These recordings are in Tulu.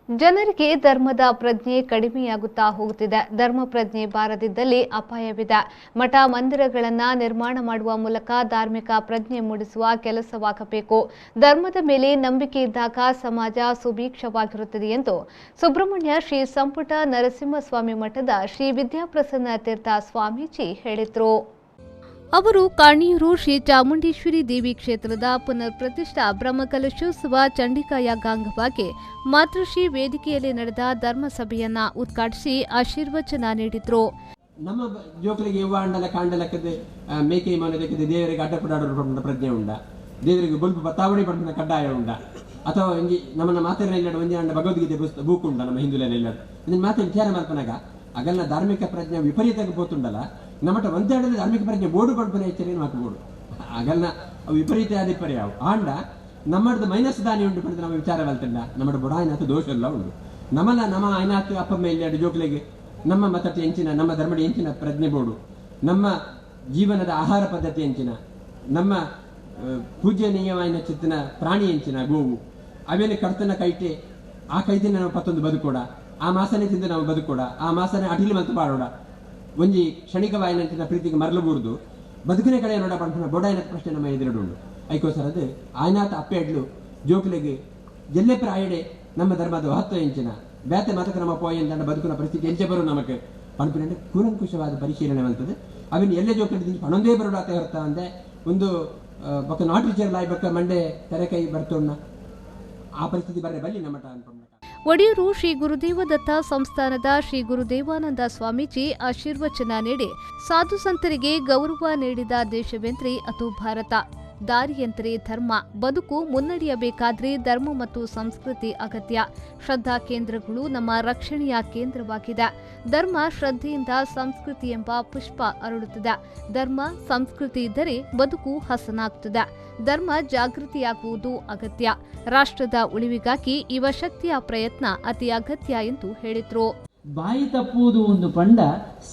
ಜನರಿಗೆ ಧರ್ಮದ ಪ್ರಜ್ಞೆ ಕಡಿಮೆಯಾಗುತ್ತಾ ಹೋಗುತ್ತಿದೆ. ಧರ್ಮ ಪ್ರಜ್ಞೆ ಬಾರದಿದ್ದಲ್ಲಿ ಅಪಾಯವಿದೆ. ಮಠ ಮಂದಿರಗಳನ್ನು ನಿರ್ಮಾಣ ಮಾಡುವ ಮೂಲಕ ಧಾರ್ಮಿಕ ಪ್ರಜ್ಞೆ ಮೂಡಿಸುವ ಕೆಲಸವಾಗಬೇಕು. ಧರ್ಮದ ಮೇಲೆ ನಂಬಿಕೆ ಇದ್ದಾಗ ಸಮಾಜ ಸುಭೀಕ್ಷವಾಗಿರುತ್ತದೆ ಎಂದು ಸುಬ್ರಹ್ಮಣ್ಯ ಶ್ರೀ ಸಂಪುಟ ನರಸಿಂಹಸ್ವಾಮಿ ಮಠದ ಶ್ರೀ ವಿದ್ಯಾಪ್ರಸನ್ನ ತೀರ್ಥ ಸ್ವಾಮೀಜಿ ಹೇಳಿದರು. ಅವರು ಕಾಣಿಯೂರು ಶ್ರೀ ಚಾಮುಂಡೇಶ್ವರಿ ದೇವಿ ಕ್ಷೇತ್ರದ ಪುನರ್ ಪ್ರತಿಷ್ಠಾ ಬ್ರಹ್ಮಕಲಶೋತ್ಸವ ಚಂಡಿಕಾಯಾಗ ಅಂಗವಾಗಿ ಮಾತೃಶ್ರೀ ವೇದಿಕೆಯಲ್ಲಿ ನಡೆದ ಧರ್ಮಸಭೆಯನ್ನ ಉದ್ಘಾಟಿಸಿ ಆಶೀರ್ವಚನ ನೀಡಿದರು. ನಮ್ಮ ಜೋಕಲಿಗೆ ಯವ್ವಾಂಡಲ ಕಾಂಡಲಕ್ಕದೆ ಮೇಕೆ ಮನದಕ್ಕೆ ದೇವರಿಗೆ ಅಡ್ಡ ಪಡಾಡೋರು ಪ್ರಜ್ಞೆ ಉಂಡ, ದೇವರಿಗೆ ಬೊಲ್ಪು ಬತ್ತಾವಣೆ ಪಡ್ಪುನ ಕಡ್ಡಾಯ ಉಂಡ, ಅಥವಾ ಒಂಜಿ ನಮ್ಮನ್ನ ಮಾತೆರ ಇಲ್ಲಡ ಒಂಜಿ ಅಂಡ ಭಗವದ್ಗೀತೆ ಪುಸ್ತಕ ಬೂಕ್ ಉಂಡ ನಮ್ಮ ಹಿಂದುಲೆನ ಇಲ್ಲಡ ಇದನ್ನ ಮಾತೆ ವಿಚಾರ ಮಲ್ಪನಾಗ ಅಗಲ್ನ ಧಾರ್ಮಿಕ ಪ್ರಜ್ಞೆ ವಿಪರೀತಕ್ಕೆ ಪೋತುಂಡಲ್ಲ. ನಮ್ಮಟ ಒಂದೆರಡಲ್ಲಿ ಧಾರ್ಮಿಕ ಪ್ರಜ್ಞೆ ಬೋಡು ಪಡ್ಪುನ ಎಚ್ಚರಿಕೆ ಹಾಕಬೋಡು ಅಗಲ್ನ ಅವು ವಿಪರೀತ ಆದಿಪ್ಪರೆ ಯಾವು ಆಂಡ ನಮ್ಮದು ಮೈನಸ್ ದಾನಿ ಉಂಟು ಪಡೆದು ನಮ್ಮ ವಿಚಾರ ಬಲ್ತಂಡ ನಮ್ಮಡ ಬುಡಾಯಿನಾಥ ದೋಷ ಎಲ್ಲ ಉಂಟು. ನಮ್ಮಲ್ಲ ನಮ್ಮ ಐನಾಥ ಅಪ್ಪ ಮೇಲೆ ಜೋಕ್ಲೆಗೆ ನಮ್ಮ ಮತಕ್ಕೆ ಎಂಚಿನ ನಮ್ಮ ಧರ್ಮದ ಎಂಚಿನ ಪ್ರಜ್ಞೆ ಬೋಡು, ನಮ್ಮ ಜೀವನದ ಆಹಾರ ಪದ್ಧತಿ ಎಂಚಿನ, ನಮ್ಮ ಪೂಜ್ಯನೀಯವಾಯಿನ ಚಿತ್ತನ ಪ್ರಾಣಿ ಎಂಚಿನ ಗೋವು ಅವೇನು ಕರ್ತನ ಕೈಟೆ ಆ ಕೈತಿನ ನಾವು ಪತ್ತೊಂದು ಬದುಕೋಡ, ಆ ಮಾಸನೆ ತಿಂದು ನಾವು ಬದುಕೋಡ, ಆ ಮಾಸನೆ ಅಟಿಲು ಮತ್ತು ಪಾಡೋಡ, ಒಂಜಿ ಕ್ಷಣಿಕವಾಯಿನಂಚಿನ ಪ್ರೀತಿಗೆ ಮರಲಬೂರ್ದು ಬದುಕಿನ ಕಡೆ ನೋಡ ಪಡ್ಪುನ ಬೊಡಾಯಿನ ಪ್ರಶ್ನೆ ನಮ್ಮ ಎದುರುಡು ಉಂಡು. ಐಕೋಸರ ಅದು ಆಯ್ನಾಥ ಅಪ್ಪೆ ಎಡ್ಲು ಜೋಕ್ಲೆಗೆ ಎಲ್ಲೆ ಪ್ರಾಯಡೆ ನಮ್ಮ ಧರ್ಮದ ಮಹತ್ವ ಎಂಚಿನ ಬೇತೆ ಮತಕ್ಕೆ ನಮ್ಮ ಪೋಯಂದ ಬದುಕಿನ ಪರಿಸ್ಥಿತಿ ಎಂಚೆ ಬರು ನಮಕ್ ಪನ್ಪಿನ ಕೂಲಂಕುಷವಾದ ಪರಿಶೀಲನೆ ಮಲ್ತದೆ. ಅವಿನ ಎಲ್ಲೆ ಜೋಕ್ಲೆ ಪಣೊಂದೇ ಬರೋಡ ಆತ ಹೊರ್ತ ಅಂದೆ ಒಂದು ಬೊಕ್ಕ not teacher ಲಾಯ್ ಬೊಕ್ಕ ಮಂಡೆ ತೆರೆ ಕೈ ಬರ್ತೋಣ್ಣ ಆ ಪರಿಸ್ಥಿತಿ ಬರ್ರೆ ಬಲ್ಲಿ ನಮ್ಮಟ ಅನ್ಕೊಂಡ. ಒಡಿಯೂರು ಶ್ರೀ ಗುರುದೇವ ದತ್ತ ಸಂಸ್ಥಾನದ ಶ್ರೀ ಗುರುದೇವಾನಂದ ಸ್ವಾಮೀಜಿ ಆಶೀರ್ವಚನ ನೀಡಿ ಸಾಧು ಸಂತರಿಗೆ ಗೌರವ ನೀಡಿದ ದೇಶವೆಂದರೆ ಅದು ಭಾರತ, ದಾರಿಯಂತರೆ ಧರ್ಮ, ಬದುಕು ಮುನ್ನಡೆಯಬೇಕಾದ್ರೆ ಧರ್ಮ ಮತ್ತು ಸಂಸ್ಕೃತಿ ಅಗತ್ಯ. ಶ್ರದ್ಧಾ ಕೇಂದ್ರಗಳು ನಮ್ಮ ರಕ್ಷಣೆಯ ಕೇಂದ್ರವಾಗಿದೆ. ಧರ್ಮ ಶ್ರದ್ಧೆಯಿಂದ ಸಂಸ್ಕೃತಿ ಎಂಬ ಪುಷ್ಪ ಅರಳುತ್ತದೆ. ಧರ್ಮ ಸಂಸ್ಕೃತಿ ಇದ್ದರೆ ಬದುಕು ಹಸನಾಗುತ್ತದೆ. ಧರ್ಮ ಜಾಗೃತಿಯಾಗುವುದು ಅಗತ್ಯ. ರಾಷ್ಟ್ರದ ಉಳಿವಿಗಾಗಿ ಯುವಶಕ್ತಿಯ ಪ್ರಯತ್ನ ಅತಿ ಅಗತ್ಯ ಎಂದು ಹೇಳಿದರು. ಬಾಯಿ ತಪ್ಪುವುದು ಒಂದು ಪಂಡ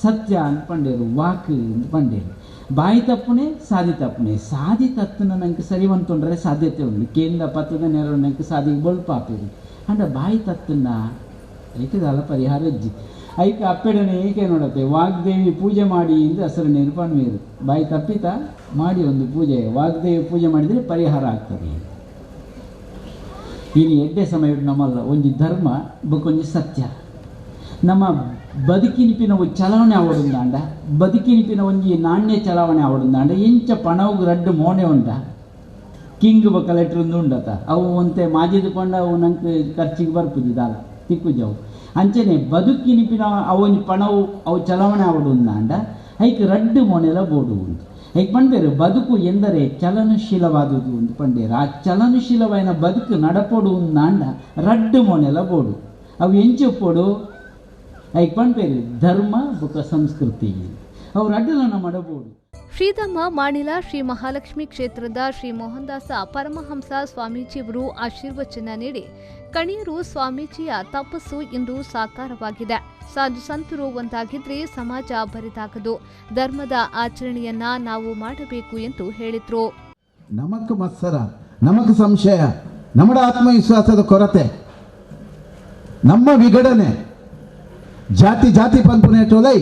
ಸತ್ಯ ಅಂತ ಪಂಡೇರು, ವಾಕ್ ಅಂತ ಪಂಡೇರು. ಬಾಯಿ ತಪ್ಪುನೆ ಸಾದಿ ತಪ್ಪುನೆ, ಸಾದಿ ತತ್ತನ ನಂಗೆ ಸರಿವಂತೊಂಡ್ರೆ ಸಾಧ್ಯತೆ ಉಂಟು. ಕೇಂದ್ರ ಪತ್ತದ ನೆರವು ನಂಗೆ ಸಾದಿಗೆ ಬೊಲ್ಪಾಪೇರು ಅಂಡ ಬಾಯಿ ತತ್ತನ್ನ ಐಕದಾಲ ಪರಿಹಾರ ಅಜ್ಜಿ ಐಕ ಅಪ್ಪೆಡನೆ ಏಕೆ ನೋಡತ್ತೆ ವಾಗ್ದೇವಿ ಪೂಜೆ ಮಾಡಿ ಎಂದು ಹಸರು ನೀರು ಪಣ್ವೇರು. ಬಾಯಿ ತಪ್ಪಿತ ಮಾಡಿ ಒಂದು ಪೂಜೆ, ವಾಗ್ದೇವಿ ಪೂಜೆ ಮಾಡಿದರೆ ಪರಿಹಾರ ಆಗ್ತದೆ. ಇನ್ನು ಎಡ್ಡೆ ಸಮಯ ನಮ್ಮಲ್ಲ ಒಂಜಿ ಧರ್ಮ ಬೊಕ್ಕೊಂಜಿ ಸತ್ಯ. ನಮ್ಮ ಬದುಕಿನಿಪಿನ ಚಲಾವಣೆ ಆವಡುಂದಾಂಡ, ಬದುಕಿನಿಪಿನ ಒಂಜಿ ನಾಣ್ಯ ಚಲಾವಣೆ ಆವಡುಂದಾಂಡ ಎಂಚ ಪಣವು ರಡ್ಡು ಮೋನೆ ಉಂಡ ಕಿಂಗ್ ಬೊಕ್ಕ ಲೆಟ್ರ್ ಉಂಡತ ಅವು ಒಂತೆ ಮಾಜಿದ ಪಂಡ ಅವು ನಂಗೆ ಖರ್ಚಿಗೆ ಬರ್ಪುಜಿ ದಾಲ ತಿಕ್ಕುಜವು. ಅಂಚನೆ ಬದುಕಿನಿಪಿನ ಅವೊಂಜಿ ಪಣವು ಅವು ಚಲಾವಣೆ ಆವಡುಂದಾಂಡ ಐಕ್ ರಡ್ಡು ಮೋನೆಲ ಬೋಡು ಉಂಟು. ಐಕ್ ಪಂಡೇರು ಬದುಕು ಎಂದರೆ ಚಲನಶೀಲವಾದುದು ಉಂದು ಪಂಡೇರು. ಆ ಚಲನಶೀಲವಾಯಿನ ಬದುಕು ನಡಪೊಡು ಉಂದಾಂಡ ರಡ್ಡು ಮೋನೆಲ ಬೋಡು ಅವು ಎಂಚೊಪ್ಪೊಡು ಐಕ್ ಪಂಪೇರು ಧರ್ಮ ಬುಕ ಸಂಸ್ಕೃತಿ ಅವ್ರು ಅಡ್ಡಲನ್ನ ಮಾಡಬಹುದು. ಶ್ರೀಧಮ್ಮ ಮಾಣಿಲ ಶ್ರೀ ಮಹಾಲಕ್ಷ್ಮಿ ಕ್ಷೇತ್ರದ ಶ್ರೀ ಮೋಹನದಾಸ ಪರಮಹಂಸ ಸ್ವಾಮೀಜಿಯವರು ಆಶೀರ್ವಚನ ನೀಡಿ ಕಣಿಯರು ಸ್ವಾಮೀಜಿಯ ತಪಸ್ಸು ಇಂದು ಸಾಕಾರವಾಗಿದೆ. ಸಾಧು ಸಂತರು ಒಂದಾಗಿದ್ರೆ ಸಮಾಜ ಬರಿದಾಗದು. ಧರ್ಮದ ಆಚರಣೆಯನ್ನ ನಾವು ಮಾಡಬೇಕು ಎಂದು ಹೇಳಿದರು. ನಮಕ್ ಮತ್ಸರ, ನಮಕ್ ಸಂಶಯ, ನಮ್ಮ ಆತ್ಮವಿಶ್ವಾಸದ ಕೊರತೆ, ನಮ್ಮ ವಿಘಟನೆ, ಜಾತಿ ಜಾತಿ ಪನ್ಪುನೇಟೋಲೈ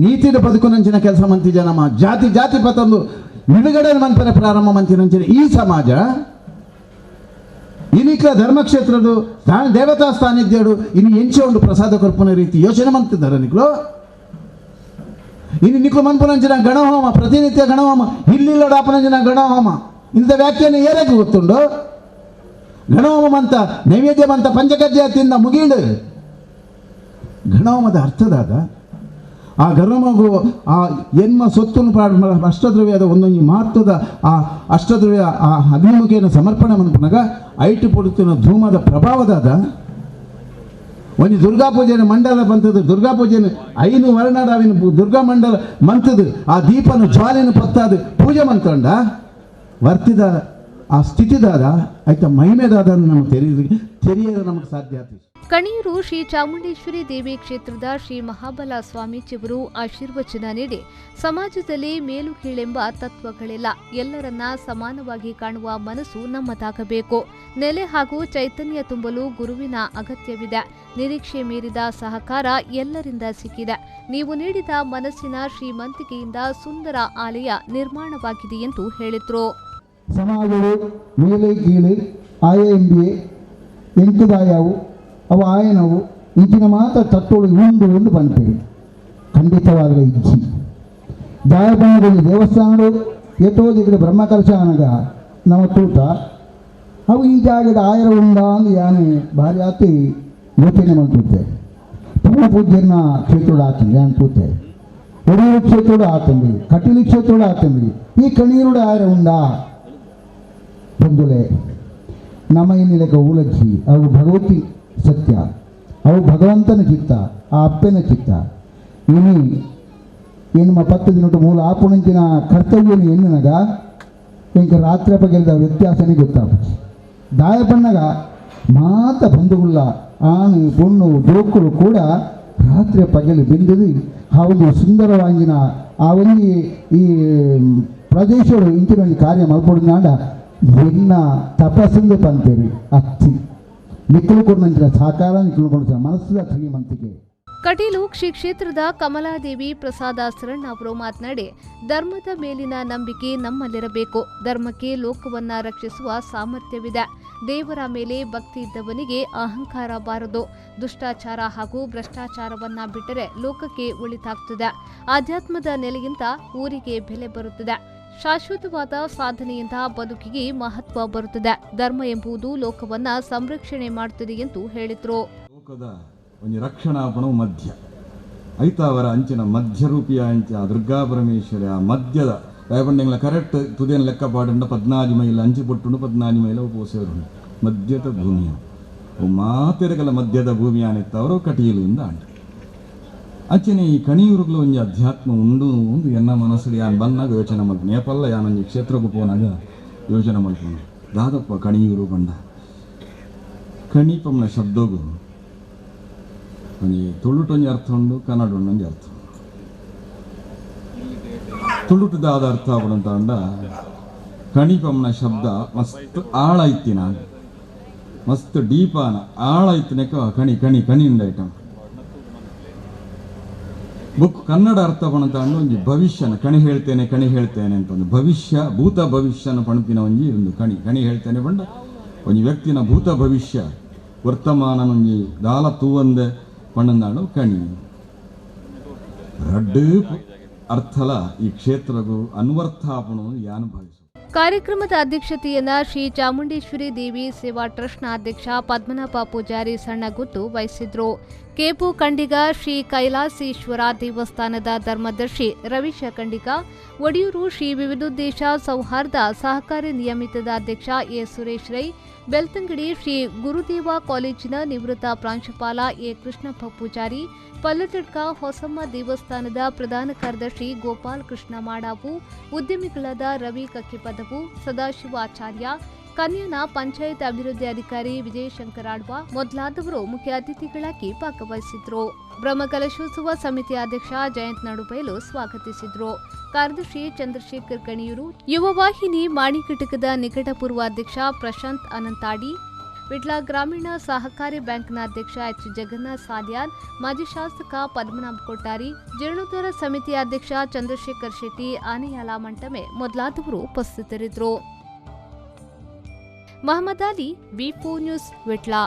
ನೀತಿನ ಬದುಕುನಂಚಿನ ಕೆಲಸ ಮಂತಿ ಜನಮ ಜಾತಿ ಜಾತಿ ಪತಂದು ನಿಲುಗಡೆ ಮನ್ಪನೆ ಪ್ರಾರಂಭ ಮಂತಿನಂಚಿನ ಈ ಸಮಾಜ ಇನಿಕ್ಲ ಧರ್ಮಕ್ಷೇತ್ರದ ದೇವತಾ ಸ್ಥಾನಿದ್ಯಡು ಇನ್ನು ಎಂಚೆ ಉಂಡು ಪ್ರಸಾದ ಕೊರ್ಪುನ ರೀತಿ ಯೋಚನೆ ಮಂತಿದ್ದಾರೆ ನಿಕ್ಲು. ಇನ್ನು ನಿಕ್ಲು ಮನ್ಪುನಂಚಿನ ಗಣಹೋಮ, ಪ್ರತಿನಿತ್ಯ ಗಣಹೋಮ, ಇಲ್ಲಿಲ್ಲ ಡಾಪನಂಚಿನ ಗಣಹೋಮ ಇಂಥ ವ್ಯಾಖ್ಯಾನ ಏರಕ್ಕೆ ಗೊತ್ತುಂಡು? ಗಣಹೋಮ ಮಂತ ನೈವೇದ್ಯ ಮಂತ ಪಂಚಕಜ್ಜಾಯ ತಿಂದ ಮುಗೀಡು. ಗಣಹೋಮದ ಅರ್ಥದಾದ ಆ ಗರ್ವಮಗು ಆ ಎನ್ಮ ಸೊತ್ತನ್ನು ಅಷ್ಟದ್ರವ್ಯದ ಒಂದೊಂದು ಮಹತ್ವದ ಆ ಅಷ್ಟದ್ರವ್ಯ ಆ ಅಗ್ನಿಮುಖಿಯನ್ನು ಸಮರ್ಪಣೆ ಮನ್ಪುನಗ ಐಟು ಪೊಡುತ್ತಿನ ಧೂಮದ ಪ್ರಭಾವದಾದ ಒಂಜಿ ದುರ್ಗಾ ಪೂಜೆನ ಮಂಡಲ ಬಂತದ್ದು, ದುರ್ಗಾ ಪೂಜೆನ ಐನು ವರ್ಣಡಾವಿನ ದುರ್ಗಾ ಮಂಡಲ ಮಂತದ್ದು ಆ ದೀಪನ ಜ್ವಾಲೆನ ಪತ್ತಾದ ಪೂಜೆ ಮಂತಂಡ ವರ್ತಿದ ಆ ಸ್ಥಿತಿದಾದ ಆಯ್ತ ಮಹಿಮೆದಾದ ನಮಗೆ ತೆರೆಯಲು ನಮಗೆ ಸಾಧ್ಯ ಆಯ್ತು. ಕಣಿಯೂರು ಶ್ರೀ ಚಾಮುಂಡೇಶ್ವರಿ ದೇವಿ ಕ್ಷೇತ್ರದ ಶ್ರೀ ಮಹಾಬಲ ಸ್ವಾಮೀಜಿಯವರು ಆಶೀರ್ವಚನ ನೀಡಿ ಸಮಾಜದಲ್ಲಿ ಮೇಲು ಕೀಳೆಂಬ ತತ್ವಗಳಿಲ್ಲ, ಎಲ್ಲರನ್ನ ಸಮಾನವಾಗಿ ಕಾಣುವ ಮನಸ್ಸು ನಮ್ಮದಾಗಬೇಕು. ನೆಲೆ ಹಾಗೂ ಚೈತನ್ಯ ತುಂಬಲು ಗುರುವಿನ ಅಗತ್ಯವಿದೆ. ನಿರೀಕ್ಷೆ ಮೀರಿದ ಸಹಕಾರ ಎಲ್ಲರಿಂದ ಸಿಕ್ಕಿದೆ. ನೀವು ನೀಡಿದ ಮನಸ್ಸಿನ ಶ್ರೀಮಂತಿಕೆಯಿಂದ ಸುಂದರ ಆಲಯ ನಿರ್ಮಾಣವಾಗಿದೆ ಎಂದು ಹೇಳಿದರು. ಸಮಾಜವು ಮೇಲೆ ಕೀಳು ಆಯ ಎಂಬಿಯೆ ಎಂಕುದಾಯವು ಅವು ಆಯನವು ಇಂಚಿನ ಮಾತ್ರ ತತ್ತೋಳು ಉಂಡು ಉಂಡು ಪನ್ಪೇರು ಖಂಡಿತವಾದರೆ ಇಜ್ಜಿ ದಾಯಪಣದಲ್ಲಿ ದೇವಸ್ಥಾನಗಳು ಎತ್ತೋ ದಿಕ್ಕಡೆ ಬ್ರಹ್ಮಕಲಶ ಅನಗ ನಮ್ಮ ತೂತ ಅವು ಈ ಜಾಗದ ಆಯರ ಉಂಡ ಅಂದು ಯಾನೆ ಭಾರಿ ಆತಿ ಯೋಚನೆ ಮಾಡ್ತೂತೆ. ಪರಮ ಪೂಜ್ಯನ ಕ್ಷೇತ್ರೋಡು ಆತಂದೆ ಯಾನ್ ತೂತೆ, ಒಡಿಯೂರು ಕ್ಷೇತ್ರೋಡು ಆತಂದಿ, ಕಟೀಲು ಕ್ಷೇತ್ರೋಡು ಆತಂದಿ, ಈ ಕಣೀರುಡು ಆಯರ ಉಂಡ ಬಂಧುಲೆ ನಮ್ಮ ಇನ್ನಿಲಕ ಊಲಜ್ಜಿ ಅವು ಭಗವತಿ ಸತ್ಯ, ಅವು ಭಗವಂತನ ಚಿತ್ತ, ಆ ಅಪ್ಪನ ಚಿತ್ತ. ಇನಿ ಎನ್ನುವ 10 ದಿನಟ್ಟು ಮೂಲ ಆಪುಣಂಚಿನ ಕರ್ತವ್ಯನು ಎನ್ನಿನಾಗ ಇಂಕ ರಾತ್ರಿ ಪಗೆಲ್ದ ವ್ಯತ್ಯಾಸನೇ ಗೊತ್ತಾಗುತ್ತೆ. ದಾಯಪಣ್ಣಗ ಮಾತ ಬಂಧುಗುಳ್ಳ ಆನು ಪೊಣ್ಣು ಜೋಕುಲು ಕೂಡ ರಾತ್ರಿ ಪಗೆಲು ಬೆಂದದು ಆ ಒಂದು ಸುಂದರವಾಗಿನ ಆ ಒಂದು ಈ ಪ್ರದೇಶಗಳು ಇಂಚಿನ ಒಂದು ಕಾರ್ಯ ಮಲ್ಪೊಡುನಾಂಡ ಎನ್ನ ತಪಸ್ಸಿಂದ ಪಂತೇರಿ ಅತ್ತಿ ನಿಕ್ಕಲು ಕೊಡುವಂಚಿನ ಸಹಕಾರ ನಿಕ್ಕಲು ಕೊಡುತ್ತ ಮನಸ್ಸದ ಶ್ರೀಮಂತಿಕೆ. ಕಟೀಲು ಶ್ರೀ ಕ್ಷೇತ್ರದ ಕಮಲಾದೇವಿ ಪ್ರಸಾದ ಶರಣ್ ಅವರು ಮಾತನಾಡಿ, ಧರ್ಮದ ಮೇಲಿನ ನಂಬಿಕೆ ನಮ್ಮಲ್ಲಿರಬೇಕು. ಧರ್ಮಕ್ಕೆ ಲೋಕವನ್ನು ರಕ್ಷಿಸುವ ಸಾಮರ್ಥ್ಯವಿದೆ. ದೇವರ ಮೇಲೆ ಭಕ್ತಿ ಇದ್ದವನಿಗೆ ಅಹಂಕಾರ ಬಾರದು. ದುಷ್ಟಾಚಾರ ಹಾಗೂ ಭ್ರಷ್ಟಾಚಾರವನ್ನ ಬಿಟ್ಟರೆ ಲೋಕಕ್ಕೆ ಒಳಿತಾಗ್ತದೆ. ಆಧ್ಯಾತ್ಮದ ನೆಲೆಯಿಂದ ಊರಿಗೆ ಬೆಲೆ ಬರುತ್ತದೆ. ಶಾಶ್ವತವಾದ ಸಾಧನೆಯಿಂದ ಬದುಕಿಗೆ ಮಹತ್ವ ಬರುತ್ತದೆ. ಧರ್ಮ ಎಂಬುದು ಲೋಕವನ್ನ ಸಂರಕ್ಷಣೆ ಮಾಡುತ್ತದೆ ಎಂದು ಹೇಳಿದರು. ಲೋಕದ ಒಂಜಿ ರಕ್ಷಣಾಪಣವು ಮಧ್ಯ ಐತಾವರ ಅಂಚಿನ ಮಧ್ಯರೂಪಿಯ ಅಂಚ ದುರ್ಗಾ ಪರಮೇಶ್ವರಿ ಆ ಮಧ್ಯದ ದಯಪಂಡೆಂಗ್ಲ ಕರೆಕ್ಟ್ ತುದೇನ ಲೆಕ್ಕ ಪಾಡುಂಡ 14 ಮೈಲ ಅಂಚಿ ಪೊಟ್ಟುಂಡು 14 ಮೈಲ ಉಪೋಸೇರುಂಡು ಮಧ್ಯದ ಭೂಮಿಯ ಮಾತೆರಗಲ ಮಧ್ಯದ ಭೂಮಿ ಆನಿತ್ತವರು ಕಟೀಲಿಂದ ಅಂಡ ಅಂಚನೆ ಈ ಕಣಿಯೂರುಗಳು ಒಂಜಿ ಅಧ್ಯಾತ್ಮ ಉಂಡು ಒಂದು ಎನ್ನ ಮನಸ್ಸು ಯಾನ್ ಬನ್ನಾಗ ಯೋಚನೆ ಮಲ್ಪುನು ಏಪಲ್ಲ ಯಾನೊಂಜಿ ಕ್ಷೇತ್ರಕ್ಕೂ ಪೋನಾಗ ಯೋಚನೆ ಮಲ್ಪುನು ದಾದಪ್ಪ ಕಣಿಯೂರು ಬಂಡ ಕಣಿಪಮ್ಮನ ಶಬ್ದಗೂ ಒಂಜಿ ತುಳುಟೊಂಜಿ ಅರ್ಥ ಉಂಡು, ಕನ್ನಡ ಒಂಜಿ ಅರ್ಥ ಉಂಡು. ತುಳುಟದಾದ ಅರ್ಥ ಆಪುಂಡು ಅಂಡ ಕಣಿಪಮ್ಮನ ಶಬ್ದ ಮಸ್ತ್ ಆಳ ಇತ್ತಿನ ಮಸ್ತ್ ಡೀಪಾನ ಆಳ ಇತ್ತಿನಕ ಕಣಿ ಕಣಿ ಕಣಿ ಉಂಡು ಐಟಮ್ ಬುಕ್ ಕನ್ನಡ ಅರ್ಥ ಪಣಂತ ಒಂಜಿ ಭವಿಷ್ಯನ ಕಣಿ ಹೇಳ್ತೇನೆ ಕಣಿ ಹೇಳ್ತೇನೆ ಅಂತ ಒಂದು ಭವಿಷ್ಯ ಭೂತ ಭವಿಷ್ಯನ ಪಣಪಿನ ಒಂಜಿ ಒಂದು ಕಣಿ ಕಣಿ ಹೇಳ್ತೇನೆ ಪಂಡ ಒಂಜಿ ವ್ಯಕ್ತಿನ ಭೂತ ಭವಿಷ್ಯ ವರ್ತಮಾನನೊಂಜಿ ದಾಲ ತೂವಂದೆ ಪಣ್ಣಂದಾಳು ಕಣಿ ರಡ್ಡು ಅರ್ಥಲ ಈ ಕ್ಷೇತ್ರಗೂ ಅನ್ವರ್ಥಾಪಣು ಯಾನು ಭಾವಿಸು. ಕಾರ್ಯಕ್ರಮದ ಅಧ್ಯಕ್ಷತೆಯನ್ನು ಶ್ರೀ ಚಾಮುಂಡೇಶ್ವರಿ ದೇವಿ ಸೇವಾ ಟ್ರಸ್ಟ್ನ ಅಧ್ಯಕ್ಷ ಪದ್ಮನಾಭ ಪೂಜಾರಿ ಸಣ್ಣಗುತ್ತು ವಹಿಸಿದ್ರು. ಕೇಪು ಖಂಡಿಗ ಶ್ರೀ ಕೈಲಾಸೇಶ್ವರ ದೇವಸ್ಥಾನದ ಧರ್ಮದರ್ಶಿ ರವೀಶ ಖಂಡಿಗ, ಒಡಿಯೂರು ಶ್ರೀ ವಿವಿಧೋದ್ದೇಶ ಸೌಹಾರ್ದ ಸಹಕಾರಿ ನಿಯಮಿತದ ಅಧ್ಯಕ್ಷ ಎ ಸುರೇಶ್ ರೈ, ಬೆಳ್ತಂಗಡಿ ಶ್ರೀ ಗುರುದೇವ ಕಾಲೇಜಿನ ನಿವೃತ್ತ ಪ್ರಾಂಶುಪಾಲ ಎ ಕೃಷ್ಣಪ್ಪ ಪೂಜಾರಿ, ಪಲ್ಲತಡ್ಕ ಹೊಸಮ್ಮ ದೇವಸ್ಥಾನದ ಪ್ರಧಾನ ಕಾರ್ಯದರ್ಶಿ ಗೋಪಾಲ್ ಕೃಷ್ಣ ಮಾಡಾವು, ಉದ್ಯಮಿಗಳಾದ ರವಿ ಕಕ್ಕಿಪದವು, ಸದಾಶಿವಾಚಾರ್ಯ, ಕನ್ಯಾನ ಪಂಚಾಯತ್ ಅಭಿವೃದ್ಧಿ ಅಧಿಕಾರಿ ವಿಜಯಶಂಕರ್ ಆಳ್ವ ಮೊದಲಾದವರು ಮುಖ್ಯ ಅತಿಥಿಗಳಾಗಿ ಭಾಗವಹಿಸಿದ್ರು. ಬ್ರಹ್ಮಕಲಶೋತ್ಸವ ಸಮಿತಿ ಅಧ್ಯಕ್ಷ ಜಯಂತ್ ನಡುಬೈಲು ಸ್ವಾಗತಿಸಿದ್ರು. ಕಾರ್ಯದರ್ಶಿ ಚಂದ್ರಶೇಖರ್ ಕಣಿಯೂರು, ಯುವವಾಹಿನಿ ಮಾಣಿ ಘಟಕದ ನಿಕಟಪೂರ್ವ ಅಧ್ಯಕ್ಷ ಪ್ರಶಾಂತ್ ಅನಂತಾಡಿ, ವಿಟ್ಲ ಗ್ರಾಮೀಣ ಸಹಕಾರಿ ಬ್ಯಾಂಕ್ನ ಅಧ್ಯಕ್ಷ ಎಚ್ ಜಗನ್ನಾಥ್ ಸಾಲ್ಯಾನ್, ಮಾಜಿ ಶಾಸಕ ಪದ್ಮನಾಭ ಕೊಟ್ಟಾರಿ, ಜೀರ್ಣೋದ್ಧಾರ ಸಮಿತಿ ಅಧ್ಯಕ್ಷ ಚಂದ್ರಶೇಖರ್ ಶೆಟ್ಟಿ ಆನೆಯಾಲ ಮಂಟಮೆ ಮೊದಲಾದವರು ಉಪಸ್ಥಿತರಿದ್ದರು. Mohammed Ali, V4 news, Vitla.